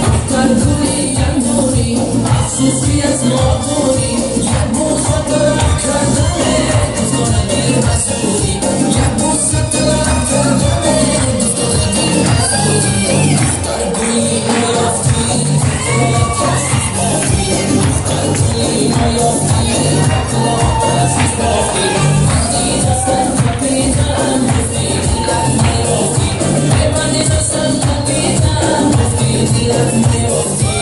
دختر گلی گندمی، افسوس که از ما دوری. یک بوسه طلب کردمه، گفتا نگیر مسئولی. یک بوسه طلب کردمه، گفتا نگیر مسئولی. دختر گلی نیافتی، افسوس بافتی. دختر گلی نیافتی، افسوس بافتی. بندی دستم تپیدم، گفتی دلت نیافتی. بندی دستم تپیدم، گفتی دلت نیافتی.